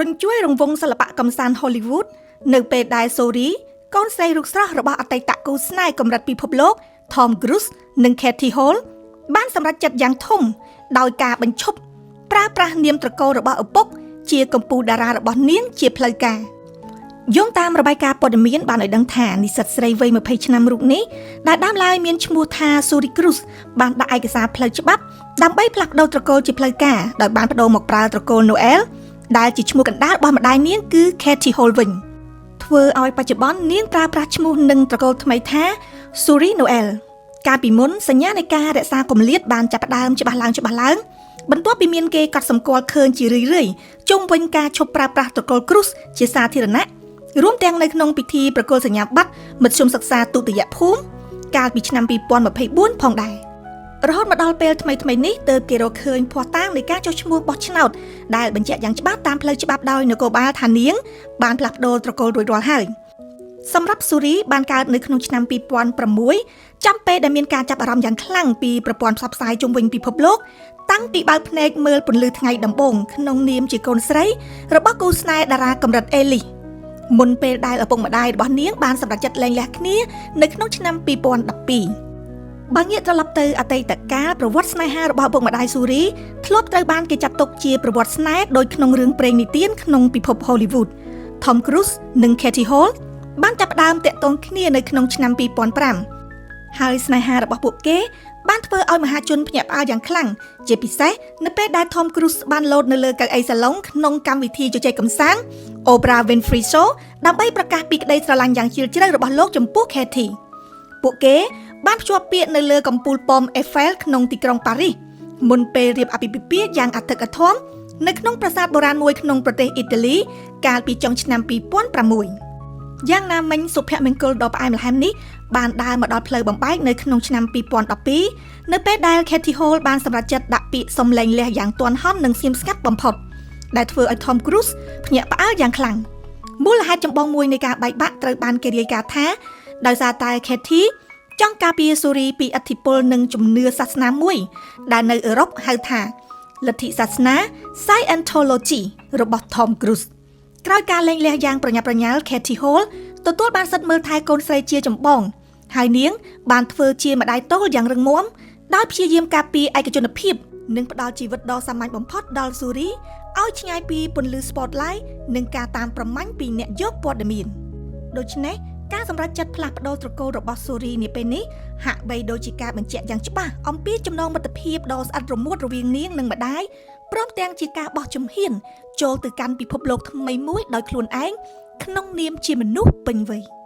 រញ្ជួយរង្វង់សិល្បៈកំសាន្ត Hollywood នៅពេលដែលសូរីកូនស្រីរូបស្រស់របស់អតីតគូស្នេហ៍កម្រិតពិភពលោក Tom Cruise និង Katie Holmes បានសម្រេចចិត្តយ៉ាងធំដោយការបញ្ឈប់ប្រើប្រាស់នាមត្រកូលរបស់ឪពុកជាកម្ពុជាតារារបស់នាងជាផ្លូវការយោងតាមរបាយការណ៍ព័ត៌មានបានឲ្យដឹងថានិស្សិតស្រីវ័យ20ឆ្នាំរូបនេះដែលដើមឡើយមានឈ្មោះថា Suri Cruz បានដាក់ឯកសារផ្លូវច្បាប់ដើម្បីផ្លាស់ប្ដូរត្រកូលជាផ្លូវការដោយបានប្ដូរមកប្រើត្រកូល Noel ដែលជាឈ្មោះកណ្ដាលរបស់ម្ដាយនាងគឺ Katie Hall វិញធ្វើឲ្យបច្ចុប្បន្ននាងប្រើប្រាស់ឈ្មោះនិងត្រកូលថ្មីថា Suri Noel កាលពីមុនសញ្ញានៃការរក្សាគម្លាតបានចាប់ផ្ដើមច្បាស់ឡើងច្បាស់ឡើងបន្ទាប់ពីមានគេកត់សម្គាល់ឃើញជារឿយៗជុំវិញការឈប់ប្រើប្រាស់ត្រកូល Cruise ជាសាធារណៈរួមទាំងនៅក្នុងពិធីប្រគល់សញ្ញាបត្រមធ្យមសិក្សាទុតិយភូមិកាលពីឆ្នាំ2024ផងដែររហូតមកដល់ពេលថ្មីៗនេះទើបគេរកឃើញភស្តុតាងនៃការចុះឈ្មោះបោះឆ្នោតដែលបញ្ជាក់យ៉ាងច្បាស់តាមផ្លូវច្បាប់ដោយនគរបាលថានាងបានផ្លាស់ប្ដូរត្រកូលរួចរាល់ហើយសម្រាប់ស៊ូរីបានកើតនៅក្នុងឆ្នាំ2006ចំពេលដែលមានការចាប់អារម្មណ៍យ៉ាងខ្លាំងពីប្រព័ន្ធផ្សព្វផ្សាយជុំវិញពិភពលោកតាំងពីបើកភ្នែកមើលពន្លឺថ្ងៃដំបូងក្នុងនាមជាកូនស្រីរបស់គូស្នេហ៍តារាកម្រិតអេលីសមុនពេលដែលឪពុកម្ដាយរបស់នាងបានសម្រេចចិត្តលែងលះគ្នានៅក្នុងឆ្នាំ2012បើងាកត្រឡប់ទៅអតីតកាលប្រវត្តិស្នេហារបស់ឪពុកម្ដាយស៊ូរីធ្លាប់ត្រូវបានគេចាត់ទុកជាប្រវត្តិស្នេហ៍ដោយក្នុងរឿងព្រេងនិទានក្នុងពិភព Hollywood Tom Cruise និង Katie Holmes បានចាប់ផ្ដើមតាក់ទងគ្នានៅក្នុងឆ្នាំ2005ហើយស្នេហារបស់ពួកគេបានធ្វើឲ្យមហាជនភ្ញាក់ផ្អើលយ៉ាងខ្លាំងជាពិសេសនៅពេលដែល Tom Cruise បានលោតនៅលើកៅអីសាឡុងក្នុងកម្មវិធីជជែកកម្សាន្ត Oprah Winfrey Show ដើម្បីប្រកាសពីក្តីស្រឡាញ់យ៉ាងជ្រាលជ្រៅរបស់លោកចំពោះ Katie ពួកគេបានភ្ជាប់ពាក្យនៅលើកំពូលប៉ម Eiffel ក្នុងទីក្រុងប៉ារីសមុនពេលរៀបអាពាហ៍ពិពាហ៍យ៉ាងអធិកអធមនៅក្នុងប្រាសាទបុរាណមួយក្នុងប្រទេសអ៊ីតាលីកាលពីចុងឆ្នាំ2006យ៉ាងណាមិញសុភមង្គលដ៏ផ្អែមល្ហែមនេះបានដើរមកដល់ផ្លូវបំបែកនៅក្នុងឆ្នាំ2012នៅពេលដែល Katie Holmes បានសម្រេចចិត្តដាក់ពាក្យសុំលែងលះយ៉ាងទាន់ហន់និងស្ងៀមស្ងាត់បំផុតដែលធ្វើឲ្យ Tom Cruise ភ្ញាក់ផ្អើលយ៉ាងខ្លាំងមូលហេតុចម្បងមួយនៃការបែកបាក់ត្រូវបានគេរាយការណ៍ថាដោយសារតែ Katie ចង់ការពារស៊ូរីពីឥទ្ធិពលនិងជំនឿសាសនាមួយដែលនៅអឺរ៉ុបហៅថាលទ្ធិសាសនា Scientology របស់ Tom Cruise ក្រោយការលែងលះយ៉ាងប្រញាប់ប្រញាល់ Katie Holmes ទទួលបានសិទ្ធិមើលថែកូនស្រីជាចម្បងហើយនាងបានធ្វើជាម្ដាយទោលយ៉ាងរឹងមាំដោយព្យាយាមការពារឯកជនភាពនិងផ្ដល់ជីវិតដ៏សាមញ្ញបំផុតដល់ស៊ូរីឲ្យឆ្ងាយពីពន្លឺ spotlight និងការតាមប្រមាញ់ពីអ្នកយកព័ត៌មានដូច្នេះការសម្រេចចិត្តផ្លាស់ប្ដូរត្រកូលរបស់ស៊ូរីនាពេលនេះហាក់បីដូចជាការបញ្ជាក់យ៉ាងច្បាស់អំពីចំណងមិត្តភាពដ៏ស្អិតរមួតរវាងនាងនិងម្ដាយព្រមទាំងជាការបោះជំហានចូលទៅកាន់ពិភពលោកថ្មីមួយដោយខ្លួនឯងក្នុងនាមជាមនុស្សពេញវ័យ។